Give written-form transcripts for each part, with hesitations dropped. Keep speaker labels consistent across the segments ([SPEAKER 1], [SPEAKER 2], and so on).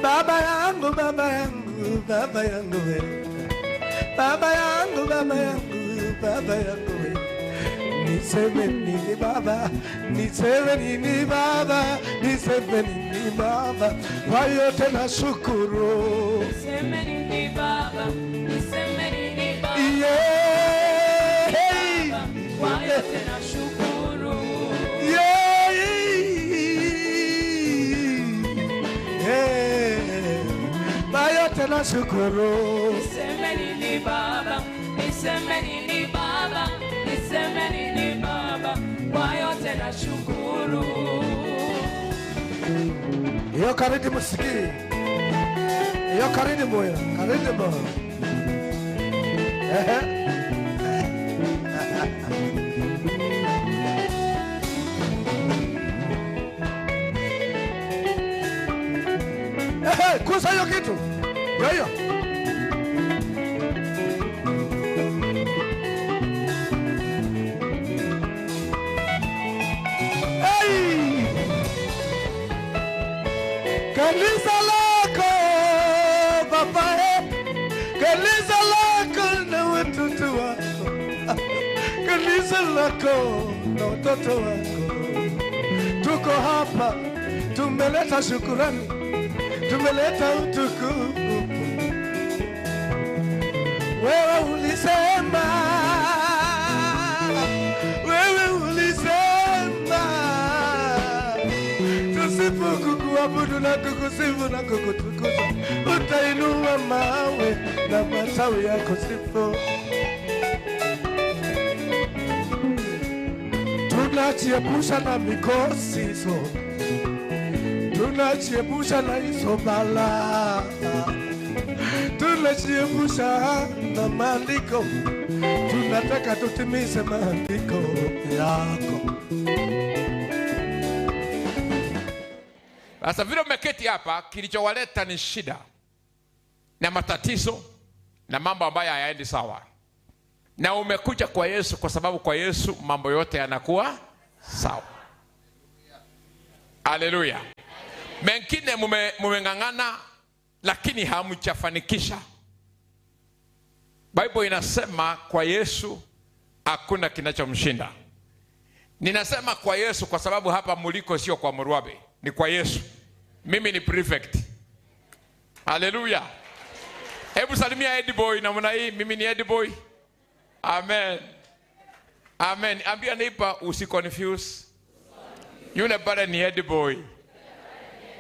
[SPEAKER 1] Baba yangu, baba yangu, baba yangu we. Baba yangu, baba yangu, baba yangu we. Niseme nini baba, niseme nini baba, niseme nini baba, kwa yote nashukuru.
[SPEAKER 2] Niseme nini baba, niseme nini baba,
[SPEAKER 1] Yeah.
[SPEAKER 2] kwa yote nashukuru.
[SPEAKER 1] Yeah. Yeah. Kwa yote nashukuru.
[SPEAKER 2] Niseme nini baba, niseme nini baba, niseme nini baba, kwa yote nashukuru.
[SPEAKER 1] Iyo karidi musiki. Iyo karidi moyo, karidi moyo. Ehe. Ehe, kusa hiyo kitu. Hiyo hiyo. Hey! Kanisa lako baba, kanisa lako na watoto wako, kanisa lako na watoto wako. Tuko hapa tumeleta shukurani, tumeleta utukufu. Wewe ulisema, wewe ulisema tusipokuabudu na kukusifu na kukutukuza, utainua mawe na matawi ya kusifu. Tunajiepusha na mikosi hizo, tunajiepusha na hizo balaa, tunajiepusha na maandiko, tunataka tutimize maandiko yako.
[SPEAKER 3] Sasa vile umeketi hapa, kilichowaleta ni shida na matatizo na mambo ambayo hayaendi sawa. Na umekuja kwa Yesu kwa sababu kwa Yesu mambo yote yanakuwa sawa. Haleluya. Mengine mumeng'ang'ana lakini hamjafanikisha. Bible inasema kwa Yesu hakuna kinachomshinda. Ninasema kwa Yesu kwa sababu hapa muliko sio kwa Murwabe, ni kwa Yesu. Mimi ni prefect. Haleluya. Hebu salimia Eddie Boy namna hii, mimi ni Eddie Boy. Amen. Amen. Ambia neighbor usiconfuse. Yule pale ni Eddie Boy.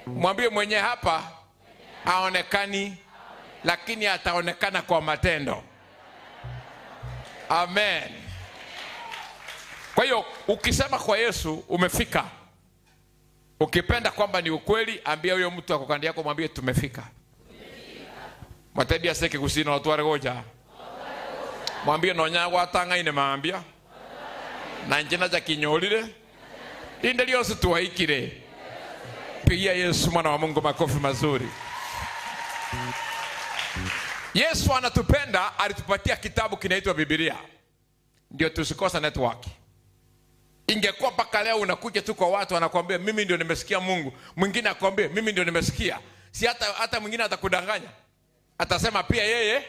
[SPEAKER 3] Mwambie mwenye hapa haonekani, lakini ataonekana kwa matendo. Amen. Kwa hiyo ukisema kwa Yesu umefika. Ukipenda kwamba ni ukweli, ambia huyo mtu ako kando yako, mwambie tumefika. Matebia seke kusina watu waregoja. Mwambie nonya gwatanga ine maambia. Na njina cha kinyolire. Inde lyosi tuwaikire. Pigia Yesu mwana wa Mungu makofi mazuri. Yesu anatupenda, alitupatia kitabu kinaitwa Biblia. Ndio tusikosa network. Ingekuwa mpaka leo unakuja tu kwa watu wanakuambia mimi ndio nimesikia Mungu, mwingine akwambia mimi ndio nimesikia. Si hata mwingine atakudanganya. Atasema pia yeye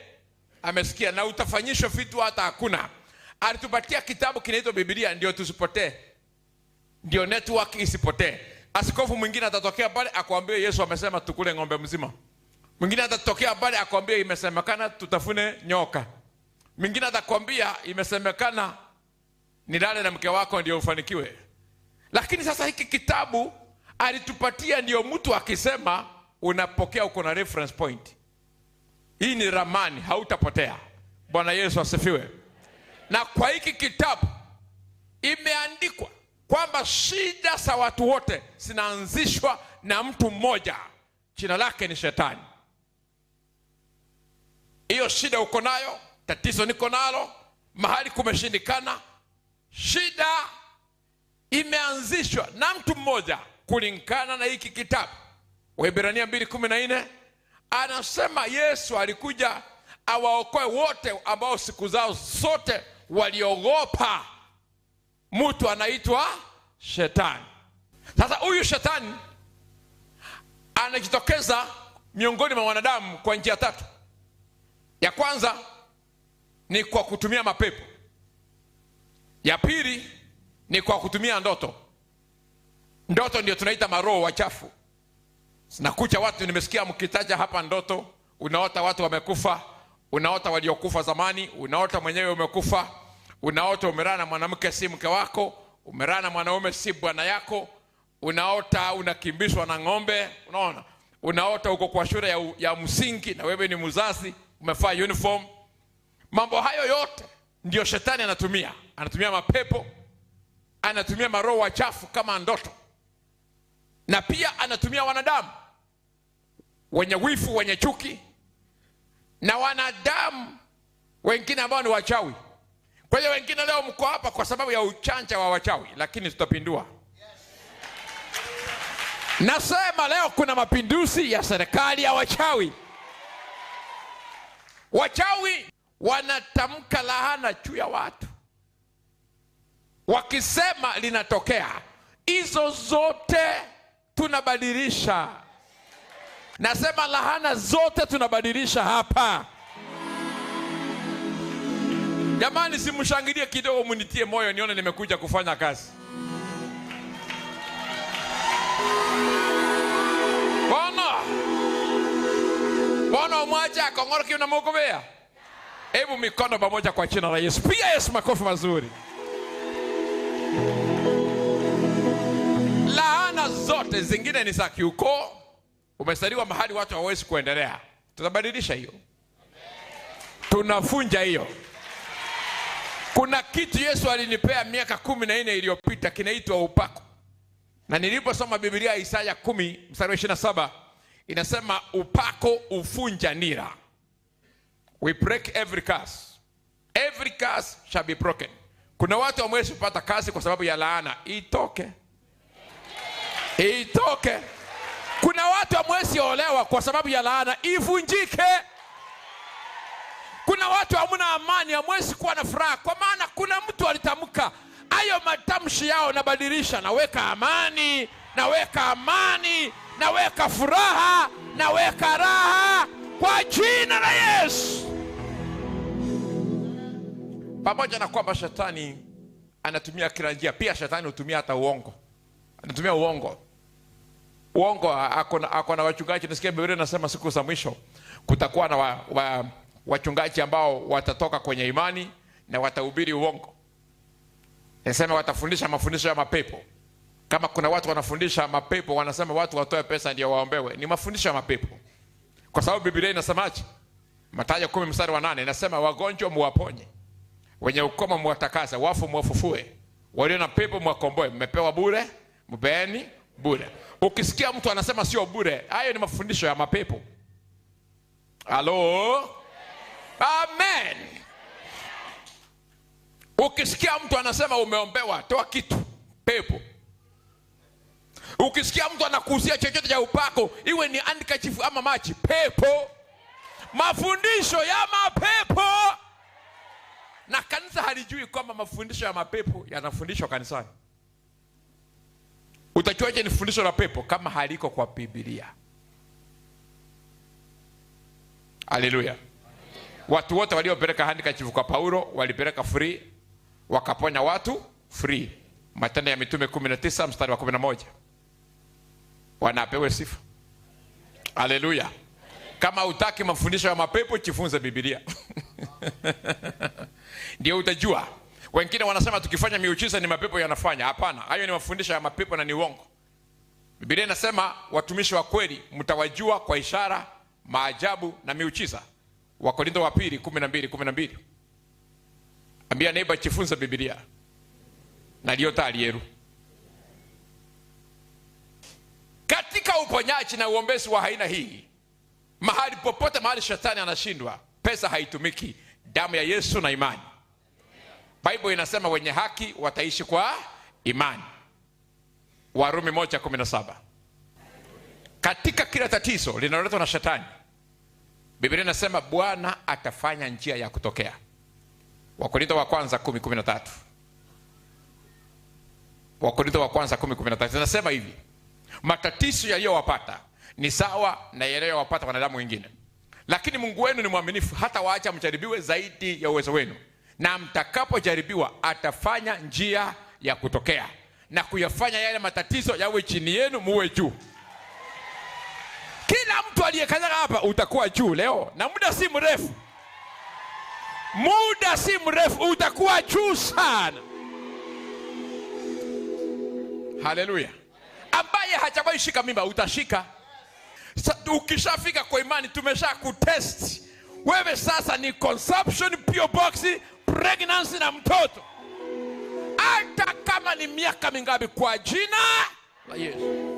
[SPEAKER 3] amesikia, na utafanyishwa vitu hata hakuna. Alitupatia kitabu kinaitwa Biblia ndio tusipotee. Ndio network isipotee. Askofu mwingine atatokea pale akwambie Yesu amesema tukule ng'ombe mzima. Mwingine atatokea pale akwambie imesemekana tutafune nyoka. Mwingine atakwambia imesemekana nilale na mke wako ndio ufanikiwe. Lakini sasa hiki kitabu alitupatia ndio mtu akisema unapokea, uko na reference point. Hii ni ramani, hautapotea. Bwana Yesu asifiwe. Na kwa hiki kitabu imeandikwa kwamba shida za watu wote zinaanzishwa na mtu mmoja, jina lake ni Shetani. Hiyo shida uko nayo, tatizo niko nalo, mahali kumeshindikana, shida imeanzishwa na mtu mmoja kulingana na hiki kitabu. Waebrania 2:14 anasema Yesu alikuja awaokoe wote ambao siku zao zote waliogopa mtu anaitwa Shetani. Sasa huyu shetani anajitokeza miongoni mwa wanadamu kwa njia tatu. Ya kwanza ni kwa kutumia mapepo. Ya pili ni kwa kutumia ndoto. Ndoto ndio tunaita maroho wachafu. Nakucha watu, nimesikia mkitaja hapa ndoto. Unaota watu wamekufa, unaota waliokufa zamani, unaota mwenyewe umekufa, unaota umelala na mwanamke si mke wako, umelala na mwanaume si bwana yako, unaota unakimbishwa na ng'ombe, unaona? Unaota uko kwa shule ya msingi na wewe ni mzazi, umevaa uniform. Mambo hayo yote ndio shetani anatumia. Anatumia mapepo, anatumia maroho wachafu kama ndoto. Na pia anatumia wanadamu wenye wivu, wenye chuki, na wanadamu wengine ambao ni wachawi. Kwa hiyo wengine leo mko hapa kwa sababu ya uchanja wa wachawi, lakini tutapindua. Nasema leo kuna mapinduzi ya serikali ya wachawi. Wachawi wanatamka laana juu ya watu, wakisema linatokea. Hizo zote tunabadilisha. Nasema laana zote tunabadilisha hapa. Jamani, simshangilie kidogo, munitie moyo nione nimekuja kufanya kazi. Bwana umwacha akongoro kiuna mukubea. Hebu mikono pamoja kwa jina la Yesu. Piga Yesu makofi mazuri. Laana zote zingine ni za kiukoo. Umesaliwa mahali watu hawawezi kuendelea. Tutabadilisha hiyo. Tunafunja hiyo. Kuna kitu Yesu alinipea miaka 14 iliyopita kinaitwa upako. Na niliposoma Biblia Isaya 10 mstari wa 27 inasema upako ufunja nira. We break every curse. Every curse shall be broken. Kuna watu hawawezi kupata kazi kwa sababu ya laana. Itoke. Itoke. Kuna watu hamwezi olewa kwa sababu ya laana. Ivunjike. Kuna watu hamna amani, hamwezi kuwa na furaha kwa maana kuna mtu alitamka hayo matamshi yao, nabadilisha, naweka amani, naweka amani, naweka furaha, naweka raha kwa jina la Yesu. Pamoja na kwamba shetani anatumia kila njia, pia shetani hutumia hata uongo. Anatumia uongo. Uongo ako na wachungaji. Nasikia Biblia inasema siku za mwisho kutakuwa na wachungaji ambao watatoka kwenye imani na watahubiri uongo. Nasema watafundisha mafundisho ya mapepo. Kama kuna watu wanafundisha mapepo, wanasema watu watoe pesa ndio waombewe. Ni mafundisho ya mapepo. Kwa sababu Biblia inasemaje? Mathayo 10 mstari wa 8 inasema wagonjwa muwaponye, wenye ukoma muwatakase, wafu muwafufue, walio na pepo muwakomboe. Mmepewa bure, mpeeni bure. Ukisikia mtu anasema sio bure, hayo ni mafundisho ya mapepo. Halo? Amen. Ukisikia mtu anasema umeombewa, toa kitu, pepo. Ukisikia mtu anakuhusia chochote cha upako, iwe ni handkerchief ama maji, pepo. Mafundisho ya mapepo. Na kanisa halijui kwamba mafundisho ya mapepo yanafundishwa kanisani. Utajuaje ni fundisho la pepo kama haliko kwa Biblia? Haleluya. Watu wote waliopeleka handkerchief kwa Paulo walipeleka free, wakaponya watu free. Matendo ya Mitume 19 mstari wa 11. Wanapewe sifa. Haleluya. Kama hutaki mafundisho ya mapepo, jifunze Biblia. Ndio utajua. Wengine wanasema tukifanya miujiza ni mapepo yanafanya. Hapana, hayo ni mafundisho ya mapepo na ni uongo. Biblia inasema watumishi wa kweli mtawajua kwa ishara, maajabu na miujiza. Wakorintho wa pili 12:12. Ambia neighbor jifunze Biblia. Na liota alieru. Katika uponyaji na uombezi wa aina hii, mahali popote mahali shetani anashindwa, pesa haitumiki, damu ya Yesu na imani. Bible inasema wenye haki wataishi kwa imani. Warumi 1:17. Katika kila tatizo linaloletwa na shetani, Biblia inasema Bwana atafanya njia ya kutokea. Wakorintho wa kwanza 10:13. Wakorintho wa kwanza 10:13 inasema hivi: matatizo yaliyowapata ni sawa na yaliyowapata wanadamu wengine, lakini Mungu wenu ni mwaminifu, hata waacha mjaribiwe zaidi ya uwezo wenu, na mtakapojaribiwa atafanya njia ya kutokea na kuyafanya yale matatizo yawe chini yenu, muwe juu. Kila mtu aliyekanyaga hapa utakuwa juu leo, na muda si mrefu, muda si mrefu utakuwa juu sana. Haleluya! Ambaye hajawahi shika mimba utashika. Ukishafika kwa imani, tumesha kutest wewe sasa ni conception, PO box, pregnancy na mtoto, hata kama ni miaka mingapi, kwa jina la Yesu.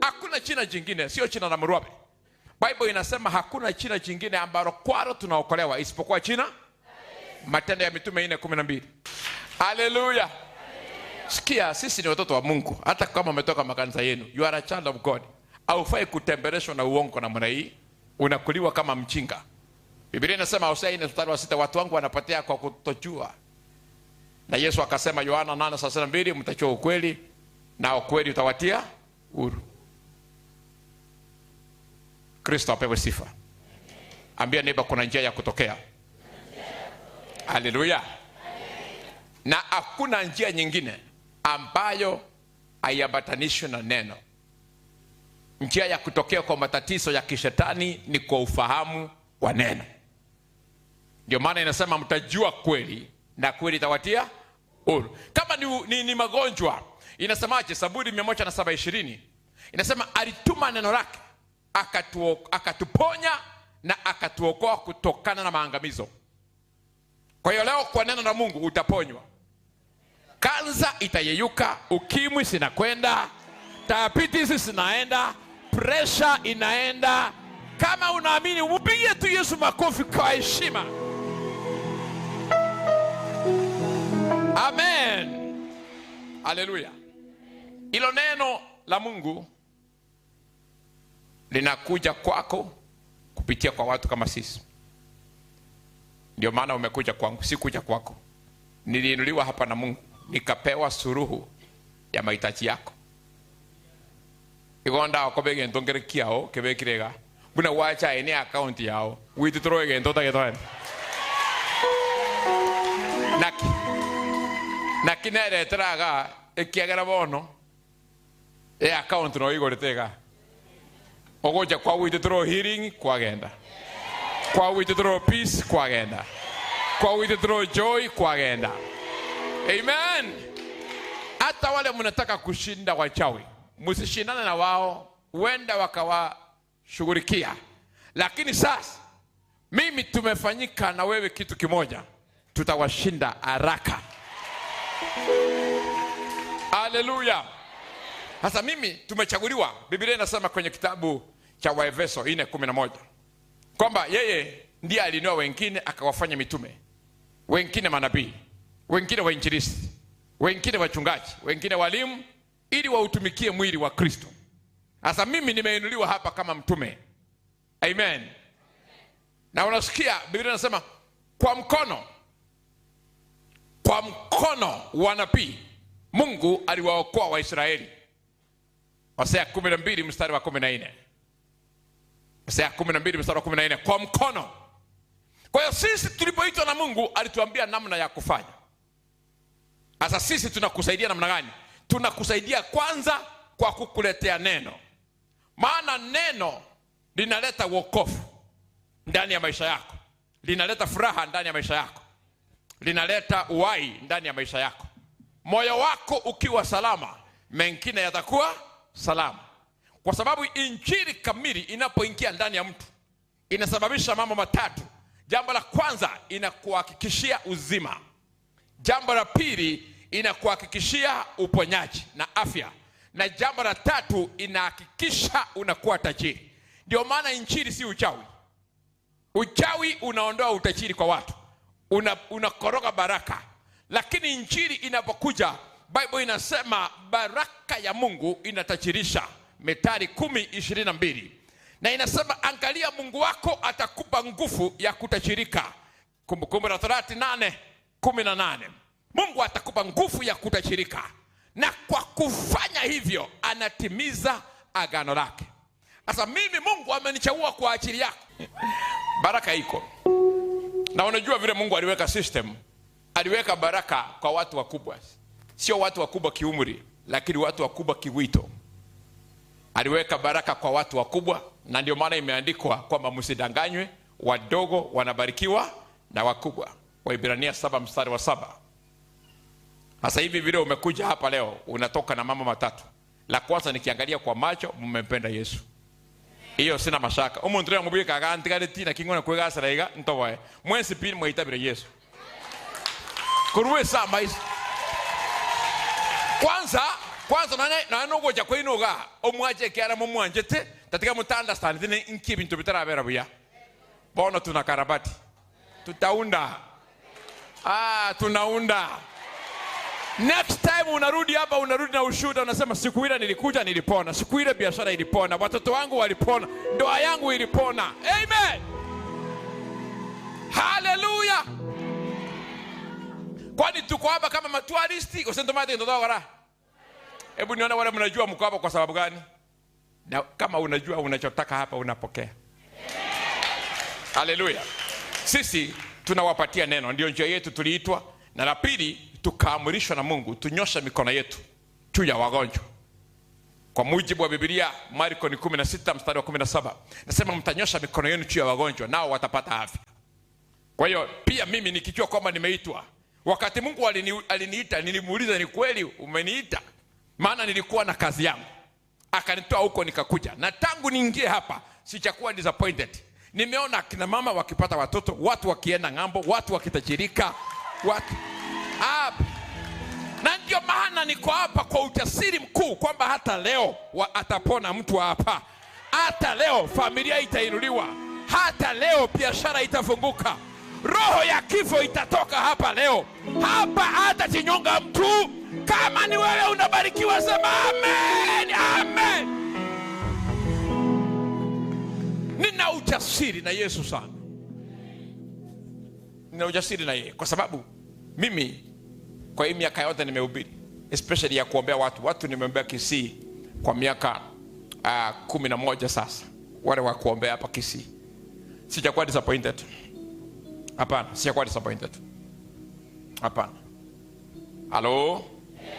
[SPEAKER 3] Hakuna jina jingine, sio jina la Mruabe. Bible inasema hakuna jina jingine ambalo kwalo tunaokolewa isipokuwa jina. Matendo ya Mitume 4:12. Haleluya! Sikia, sisi ni watoto wa Mungu. Hata kama umetoka makanisa yenu, you are a child of God. Haufai kutembeleshwa na uongo namna hii. Unakuliwa kama mchinga. Biblia inasema Hosea 4:6, watu wangu wanapotea kwa kutojua. Na Yesu akasema Yohana 8:32, mtajua ukweli na ukweli utawatia huru. Kristo apewe sifa. Ambia neighbor kuna njia ya kutokea. Haleluya. Na hakuna njia nyingine ambayo haiambatanishwi na neno. Njia ya kutokea kwa matatizo ya kishetani ni kwa ufahamu wa neno. Ndio maana inasema mtajua kweli na kweli itawatia huru. Kama ni magonjwa, inasemaje? Zaburi 107:20 inasema alituma neno lake akatuponya na akatuokoa kutokana na maangamizo. Kwa hiyo leo kwa neno la Mungu utaponywa. Kansa itayeyuka, ukimwi sinakwenda, diabetes sinaenda, pressure inaenda. Kama unaamini umpigie tu Yesu makofi kwa heshima. Amen. Haleluya. Hilo neno la Mungu linakuja kwako kupitia kwa watu kama sisi. Ndio maana umekuja kwangu, sikuja kwako. Niliinuliwa hapa na Mungu, nikapewa suluhu ya mahitaji yako. Igonda okobege ntongere kiao kebekirega. Buna wacha ene account yao. Withdraw egento tagetoen. Naki. Naki nere teraga ekiagera bono. E account no igoretega. Ogoja kwa withdraw healing kwagenda. Kwa withdraw peace kwagenda. Kwa withdraw joy kwagenda. Amen. Hata wale mnataka kushinda wachawi, msishindane na wao, huenda wakawashughulikia. Lakini sasa mimi tumefanyika na wewe kitu kimoja, tutawashinda haraka. Haleluya. Sasa mimi tumechaguliwa. Biblia inasema kwenye kitabu cha Waefeso 4:11 kwamba yeye ndiye alinua wengine akawafanya mitume, wengine manabii, wengine wainjilisti, wengine wachungaji, wengine walimu, ili wautumikie mwili wa Kristo. Sasa mimi nimeinuliwa hapa kama mtume. Amen. Na unasikia Biblia inasema kwa mkono wa nabii Mungu aliwaokoa Waisraeli. Hosea 12:14. Hosea 12:14, kwa mkono. Kwa hiyo sisi tulipoitwa na Mungu alituambia namna ya kufanya. Sasa sisi tunakusaidia namna gani? Tunakusaidia kwanza kwa kukuletea neno. Maana neno linaleta wokovu ndani ya maisha yako. Linaleta furaha ndani ya maisha yako. Linaleta uhai ndani ya maisha yako. Moyo wako ukiwa salama, mengine yatakuwa salama. Kwa sababu injili kamili inapoingia ndani ya mtu inasababisha mambo matatu. Jambo la kwanza, inakuhakikishia uzima. Jambo la pili, inakuhakikishia uponyaji na afya. Na jambo la tatu, inahakikisha unakuwa tajiri. Ndio maana injili si uchawi. Uchawi unaondoa utajiri kwa watu, unakoroga baraka. Lakini injili inapokuja, Bible inasema baraka ya Mungu inatajirisha. Methali 10:22. Na inasema angalia Mungu wako atakupa nguvu ya kutajirika. Kumbukumbu la Torati 8:18. Mungu atakupa nguvu ya kutajirika. Na kwa kufanya hivyo anatimiza agano lake. Sasa mimi Mungu amenichagua kwa ajili yako. Baraka iko. Na unajua vile Mungu aliweka system, aliweka baraka kwa watu wakubwa. Sio watu wakubwa kiumri, lakini watu wakubwa kiwito. Aliweka baraka kwa watu wakubwa, na ndio maana imeandikwa kwamba msidanganywe, wadogo wanabarikiwa na wakubwa. Waibrania 7:7. Sasa hivi vile umekuja hapa leo, unatoka na mambo matatu. La kwanza, nikiangalia kwa macho, mmempenda Yesu. Iyo sina mashaka. Umuntu rero mubika agantigareti na kingona kwegasara iga ntobaye. Mwensi pili mwitabire Yesu. Kuruwe saa maisha. Kwanza nane nogoja kwinoga omwaje kyara mumwanjete tatika mutanda stand ne nki bintu bitarabera buya. Bono tuna karabati. Tutaunda. Tunaunda. Next time unarudi hapa, unarudi na ushuhuda, unasema siku ile nilikuja nilipona, siku ile biashara ilipona, watoto wangu walipona, ndoa yangu ilipona. Amen. Hallelujah. Kwani tuko hapa kama matuaristi usentomate ndoto wala? Hebu nione wale mnajua mko hapa kwa sababu gani? Na kama unajua unachotaka hapa unapokea. Hallelujah. Sisi tunawapatia neno, ndio njia yetu tuliitwa. Na la pili, tukaamrishwa na Mungu tunyosha mikono yetu juu ya wagonjwa. Kwa mujibu wa Biblia, Marko ni 16:17, nasema mtanyosha mikono yenu juu ya wagonjwa nao watapata afya. Kwa hiyo pia mimi nikijua kwamba nimeitwa, wakati Mungu aliniita nilimuuliza ni kweli umeniita? Maana nilikuwa na kazi yangu, akanitoa huko nikakuja, na tangu niingie hapa sijakuwa disappointed. Nimeona kina mama wakipata watoto, watu wakienda ng'ambo, watu wakitajirika, watu hapa. Na ndio maana niko hapa kwa ujasiri mkuu kwamba hata leo atapona mtu hapa. Hata leo familia itainuliwa. Hata leo biashara itafunguka. Roho ya kifo itatoka hapa leo. Hapa hata chinyonga mtu. Kama ni wewe unabarikiwa sema amen, amen. Nina ujasiri na Yesu sana. Nina ujasiri na yeye kwa sababu mimi kwa hii miaka yote nimehubiri, especially ya kuombea watu. Watu nimeombea Kisii kwa miaka 11 sasa. Wale wa kuombea hapa Kisii. Sijakuwa disappointed. Hapana, sijakuwa disappointed. Hapana. Hello? Yes.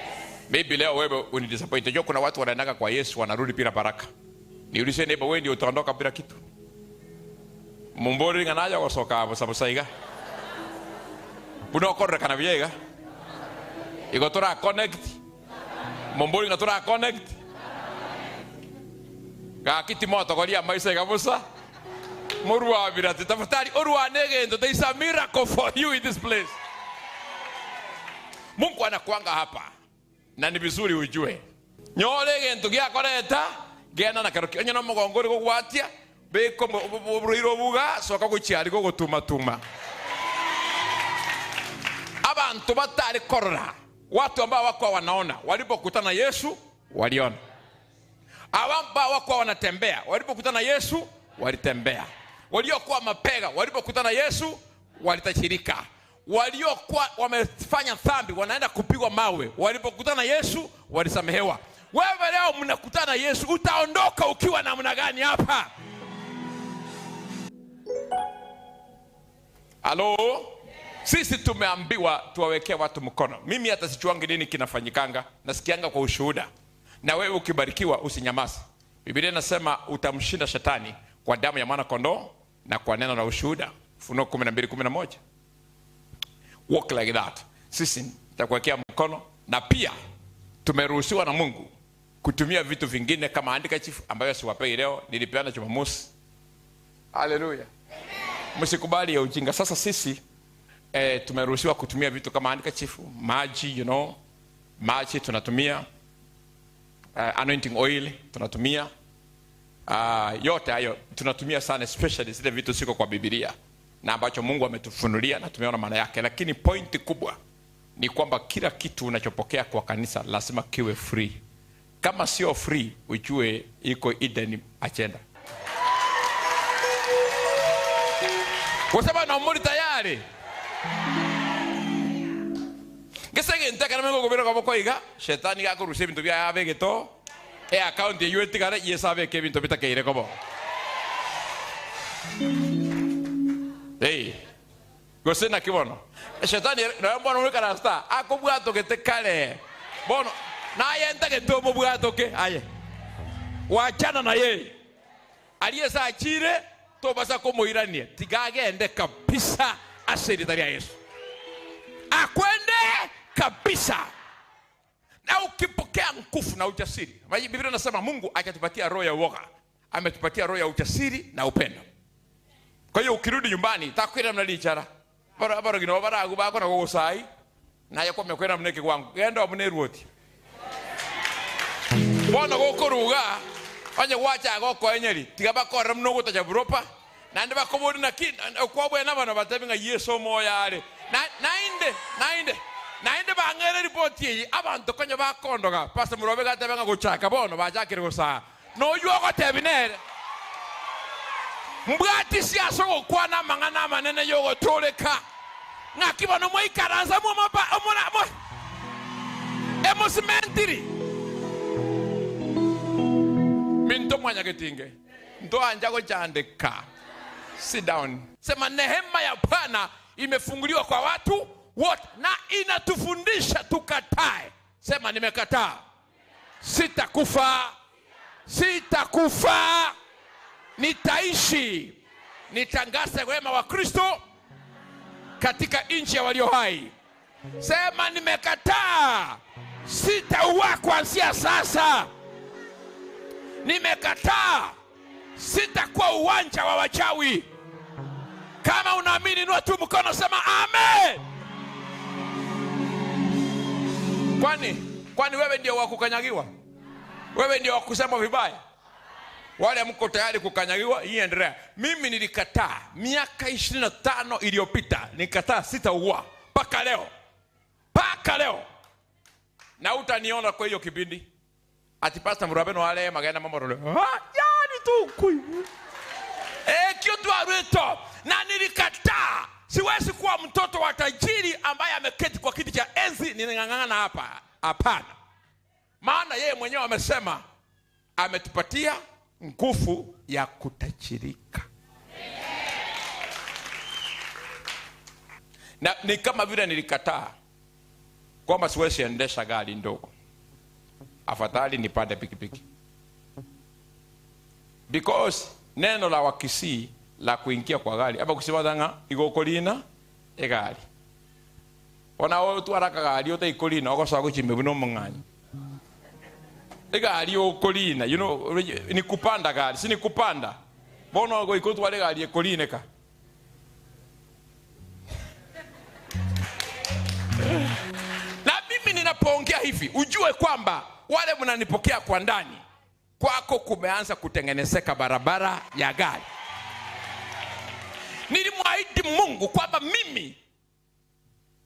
[SPEAKER 3] Maybe leo wewe uni disappointed. Kuna watu wanaenda kwa Yesu wanarudi bila baraka. Niulize neighbor, wewe ndio utaondoka bila kitu. Mumbori nganaja gosoka hapo sabusaiga. Buno kana viega. Igo tora connect. Mumbori nga tora connect. Ga kiti moto goria maisa gabusa. Murwa birati tafadhali urwa negendo, there is a miracle for you in this place. Mungu anakuanga hapa. Na ni vizuri ujue. Nyore gento gyakoreta gena na karoki onye no mugongori gogwatia beko buruiro buga soka guchiari gogotuma tuma. Abantu batari korora, watu ambao wako wanaona, walipokutana Yesu waliona. Ambao wako wanatembea, walipokutana Yesu walitembea. Waliokuwa mapega, walipokutana Yesu walitachirika. Waliokuwa wamefanya dhambi wanaenda kupigwa mawe, walipokutana Yesu walisamehewa. Wewe leo mnakutana Yesu, utaondoka ukiwa namna gani hapa? Halo? Sisi tumeambiwa tuwawekee watu mkono. Mimi hata sichuangi nini kinafanyikanga, nasikianga kwa ushuhuda. Na wewe ukibarikiwa usinyamaze. Biblia inasema utamshinda shetani kwa damu ya mwana kondoo na kwa neno la ushuhuda. Ufunuo 12:11. Walk like that. Sisi tutakuwekea mkono, na pia tumeruhusiwa na Mungu kutumia vitu vingine kama handkerchief ambayo siwapei leo, nilipeana Jumamosi. Hallelujah. Msikubali ya ujinga. Sasa sisi tumeruhusiwa kutumia vitu kama handkerchief, maji, you know, maji tunatumia, anointing oil tunatumia, yote hayo tunatumia sana, especially zile vitu siko kwa Biblia na ambacho Mungu ametufunulia na tumeona maana yake. Lakini pointi kubwa ni kwamba kila kitu unachopokea kwa kanisa lazima kiwe free. Kama sio free, ujue iko hidden agenda. Kwa sababu na umuri tayari. Kesegente kana mengo gobero koboko iga shetani gakorusia ebinto bia abegeto e account eyo etigare Yesu abeke ebinto bitakeire kobo. Hey. Gose na kibono. Shetani no bono wikarasta akobwato gete kale. Bono naye ntake tomo bwato ke aye. Wachana na yeye. Aliyesa achire tobasa komoiranie. Tigagende kabisa aseritaria Yesu. Akwende kabisa. Na ukipokea nguvu na ujasiri. Biblia inasema Mungu akatupatia roho ya uoga, ametupatia roho ya ujasiri na upendo. Kwa hiyo ukirudi nyumbani takwira mnalichara. Bara bara gino bara agubako na gogosai. Naye kwa mekwera mneke kwangu. Genda mune ruoti. Bono gokoruga onye gwacha goko enyeri tiga bakora muno gotacha buropa nande bakobori na ki okwabwe nabana batebenga Yesu moyo are nainde nainde nainde bangere report yi abantu konye bakondoga pastor Murobe gatebenga gochaka bono bachakire gosa no yu ogotebinere mbwati siaso gokwana mang'ana manene yogotoleka ng'aki bono moikaransa mo omona mo emosimentiri Minto mwanyagetinge ndo anja gochandeka. Sit down. Sema neema ya Bwana imefunguliwa kwa watu wote na inatufundisha tukatae. Sema nimekataa. Sitakufa. Sitakufa. Nitaishi. Nitangaze wema wa Kristo katika nchi ya walio hai. Sema nimekataa. Sitaua kuanzia sasa. Nimekataa. Sitakuwa uwanja wa wachawi. Kama unaamini inua tu mkono sema amen. Kwani wewe ndio wa kukanyagiwa? Wewe ndio wa kusema vibaya? Wale mko tayari kukanyagiwa, hii endelea. Mimi nilikataa miaka 25 iliyopita, nilikataa sitaua mpaka leo. Mpaka leo. Na utaniona kwa hiyo kipindi. Ati Pastor Murabe no wale magena mama role. Ah, yani tu kuibu. Kitu aruto. Na nilikataa. Siwezi kuwa mtoto wa tajiri ambaye ameketi kwa kiti cha enzi ninang'ang'ana hapa. Hapana. Maana yeye mwenyewe amesema ametupatia nguvu ya kutajirika. Na ni kama vile nilikataa kwamba siwezi endesha gari ndogo. Afadhali nipande pikipiki. Because neno la Wakisii la kuingia kwa gari aba kusibatanga igokolina egari. Ona otu araka gari ote ikolina ogosa gochimbe buno mung'anyi. Egari okolina, you know, ni kupanda gari, si ni kupanda. Bono go ikotu wale gari ekoline ka. Na mimi ninapoongea hivi, ujue kwamba wale mnanipokea kwa ndani, kwako kumeanza kutengenezeka barabara ya gari. Nilimwahidi Mungu kwamba mimi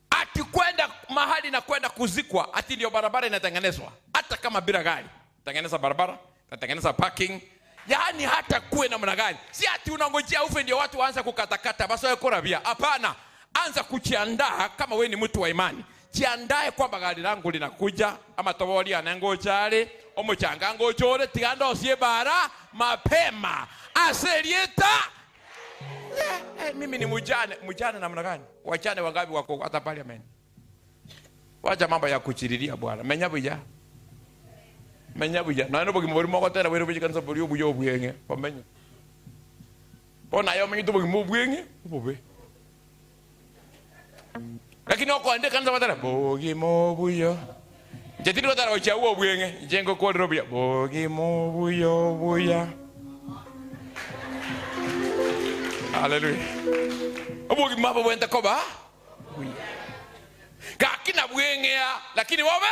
[SPEAKER 3] ati kwenda mahali na kwenda kuzikwa, ati ndio barabara inatengenezwa. Hata kama bila gari, tengeneza barabara, tengeneza parking. Yaani hata kuwe namna gani. Si ati unangojea ufe ndio watu waanza kukatakata basi wewe korabia. Hapana, anza kujiandaa kama wewe ni mtu wa imani. Jiandae kwamba gari langu linakuja ama toboli anangochale omuchanga ngochore tigando sie bara mapema aselieta. Mimi ni mjane. Mjane namna gani? Wajane wangapi wako hata parliament? Wacha mambo ya kuchiriria bwana. Menya buya. Menya buya. Na no bogimo bori moko tera bori kanisa bori obuyo obwenge. Pamenya. Bona yo menyi to bogimo obwenge, obobe. Lakini oko ande kanisa batara bogimo buyo. Jetiri batara ocha uo obwenge, jengo ko robia bogimo buyo buya. Hallelujah. Obogima bo wenda koba. Gakina bwengea lakini wobe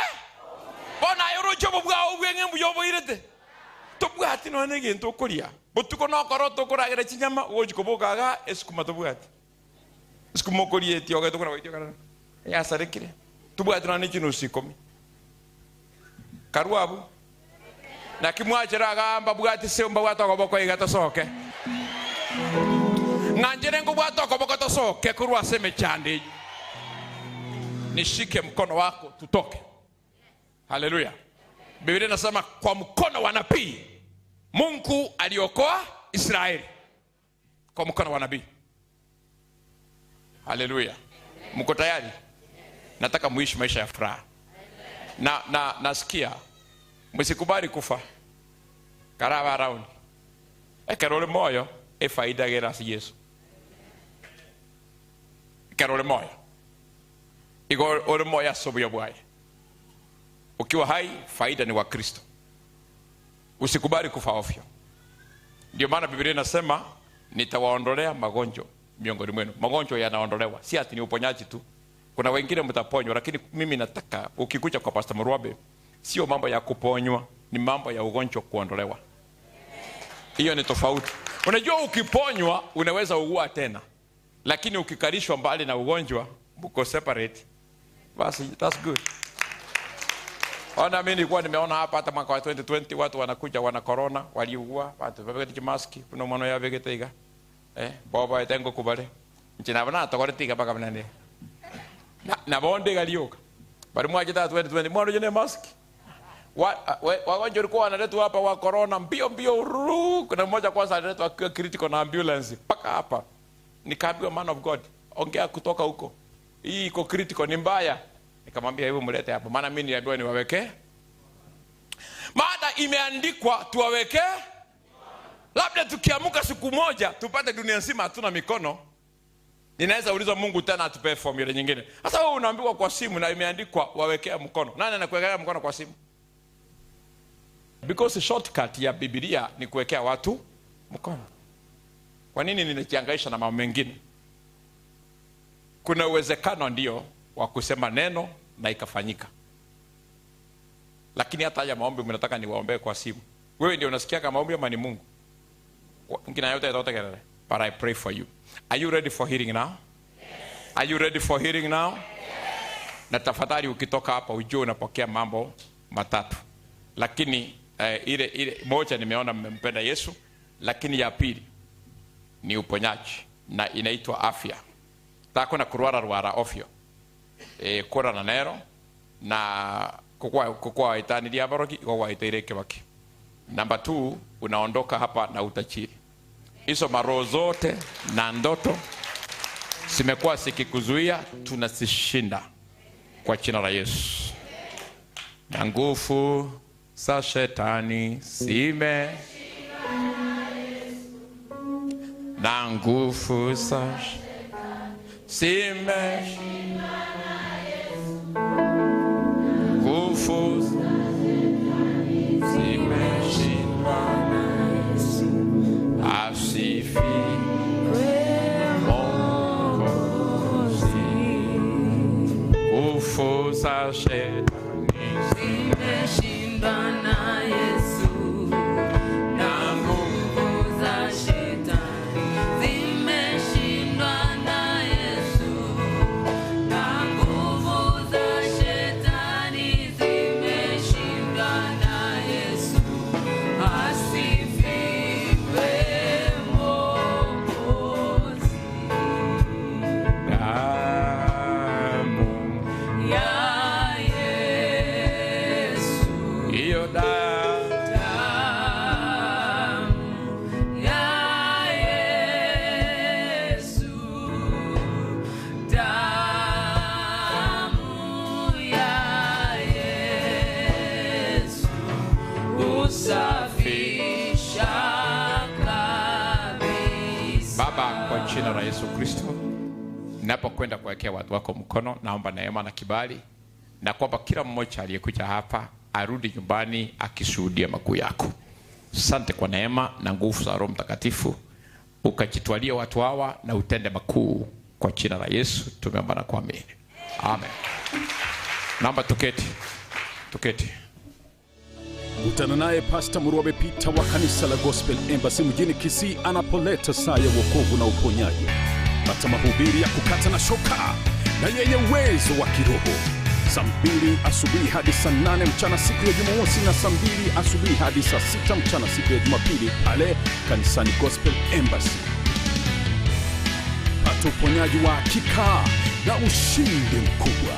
[SPEAKER 3] bona yorocho bwa obwenge mbuyo boirete. Tobwati no nege ntokoria. Botuko no koro tokoragera chinyama ogochikobokaga esukuma tobwati. Esukuma okorie tioga tokora goitio kana. Yasarekire. Tobwati no nechinusu 10. Karuabu. Na kimwachera gamba bwati semba bwatoko iga tosoke. Nganjere ngubwatoko boko tosoke kurwa seme chande. Nishike mkono wako tutoke. Haleluya. Biblia inasema kwa mkono wa nabii Mungu aliokoa Israeli. Kwa mkono wa nabii. Haleluya. Mko tayari? Nataka muishi maisha ya furaha. Na nasikia msikubali kufa. Karaba round. Ekerole moyo efaida gera si Yesu. Ekerole moyo. Igo ore moyo asobuya bwaye. Ukiwa hai faida ni wa Kristo. Usikubali kufa ovyo. Ndio maana Biblia inasema nitawaondolea magonjwa miongoni mwenu. Magonjwa yanaondolewa, si ati ni uponyaji tu. Kuna wengine mtaponywa, lakini mimi nataka ukikuja kwa Pastor Murwabe sio mambo ya kuponywa, ni mambo ya ugonjwa kuondolewa. Hiyo ni tofauti. Unajua ukiponywa unaweza ugua tena. Lakini ukikalishwa mbali na ugonjwa, mko separate. Basi that's good. Ona mimi nilikuwa nimeona hapa hata mwaka wa 2020 watu wanakuja wana corona, waliugua, watu wabegete maski, kuna mwana ya begete iga. Baba itengo kubale. Nchina bana tokore tiga baka mnane. Na bonde galioka. Bali mwaje 2020 mwana jene maski. Wagonjwa walikuwa wanaletwa hapa wa corona mbio mbio. Kuna mmoja kwanza aliletwa akiwa critical na ambulance mpaka hapa. Nikaambiwa man of God, ongea kutoka huko. Hii iko critical ni mbaya. Nikamwambia hebu mlete hapa, maana mimi niliambiwa niwaweke. Maana imeandikwa tuwaweke. Labda tukiamuka siku moja tupate dunia nzima hatuna mikono. Ninaweza uliza Mungu tena atupe formula nyingine. Sasa wewe unaambiwa kwa simu na imeandikwa wawekea mkono. Nani anakuwekea mkono kwa simu? Because shortcut ya Biblia ni kuwekea watu mkono. Kwa nini ninajihangaisha na mambo mengine? Kuna uwezekano ndio wa kusema neno na ikafanyika. Lakini hata haya maombi mnataka niwaombee kwa simu. Wewe ndio unasikia kama maombi ama ni Mungu? Ngina yote itaotekelele. But I pray for you. Are you ready for healing now? Yes. Are you ready for healing now? Yes. Na tafadhali ukitoka hapa ujue unapokea mambo matatu. Lakini ile moja nimeona mmempenda Yesu, lakini ya pili ni uponyaji na inaitwa afya. Tako na kurwara rwara ofyo. Kora na nero na kukua itani diaboroki kwa itaire kebaki. Number 2, unaondoka hapa na utajiri. Hizo maroho zote na ndoto zimekuwa zikikuzuia, tunazishinda kwa jina la Yesu. Na nguvu za shetani sime na nguvu za sime nguvu zimeshindwa na Yesu. Asifiwe Mwokozi. Nguvu za shetani
[SPEAKER 2] zimeshindwa na Yesu. Na nguvu za shetani zimeshindwa na Yesu. Na nguvu za shetani zimeshindwa na Yesu. Asifiwe Mwokozi.
[SPEAKER 3] Damu
[SPEAKER 2] ya Yesu.
[SPEAKER 3] Hiyo damu
[SPEAKER 2] ya Yesu. Damu ya Yesu husafisha kabisa.
[SPEAKER 3] Baba, kwa jina la Yesu Kristo, ninapokwenda kuwekea watu wako mkono, naomba neema na kibali, na kwamba kila mmoja aliyekuja hapa arudi nyumbani akishuhudia makuu yako. Asante kwa neema na nguvu za Roho Mtakatifu, ukajitwalie watu hawa na utende makuu. Kwa jina la Yesu tumeomba na kuamini. Amen. Naomba tuketi. Tuketi.
[SPEAKER 4] Kutana naye Pastor Murwabe Peter wa kanisa la Gospel Embassy mjini Kisii anapoleta saa ya wokovu na uponyaji. Pata mahubiri ya kukata na shoka na yenye uwezo wa kiroho. Saa 2 asubuhi hadi saa 8 mchana siku ya Jumamosi na saa 2 asubuhi hadi saa 6 mchana siku ya Jumapili pale kanisani Gospel Embassy. Pata uponyaji wa hakika na ushindi mkubwa.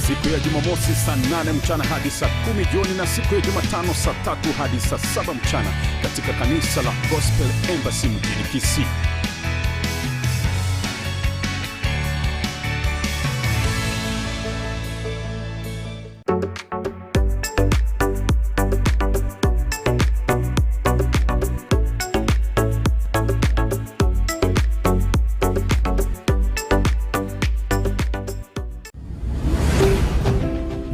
[SPEAKER 4] Siku ya Jumamosi saa 8 mchana hadi saa 10 jioni na siku ya Jumatano saa 3 hadi saa 7 mchana katika kanisa la Gospel Embassy mjini Kisii.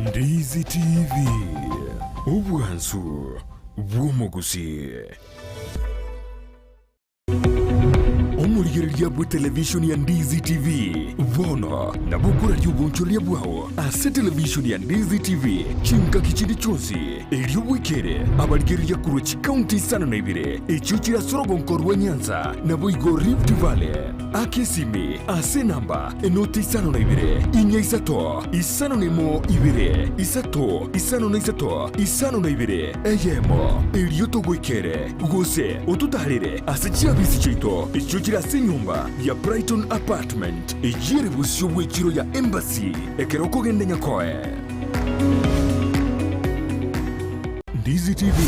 [SPEAKER 5] Ndizi TV, obwansu bw'omugusi. Omurigereria bwe televishoni ya Ndizi TV bono nabukura ry'ubunchoria bwawo ase televishoni ya Ndizi TV chinka kichindi chonsi eryobwikere abarigereria kurwa chikaunti 52 ekyo kirasorogonko rwa Nyanza naboigo Rift Valley akesimi ase namba enoti 52 inya 3 5 1 2 3 5 3 5 2 eyemo eryotogwikere gose otutarire ase chiabisi chiaito ekyo kirase nyumba ya Brighton Apartment ejire busio bw'ekiro ya Embassy ekero okogenda nyakoe. Ndizi TV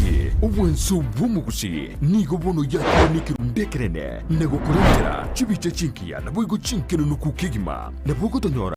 [SPEAKER 5] obwenso bw'omugusi nigo bono yakonikirundekerene negokurentera chibicha chinkiya naboigo chinkenunuku kegima nabogotonyora.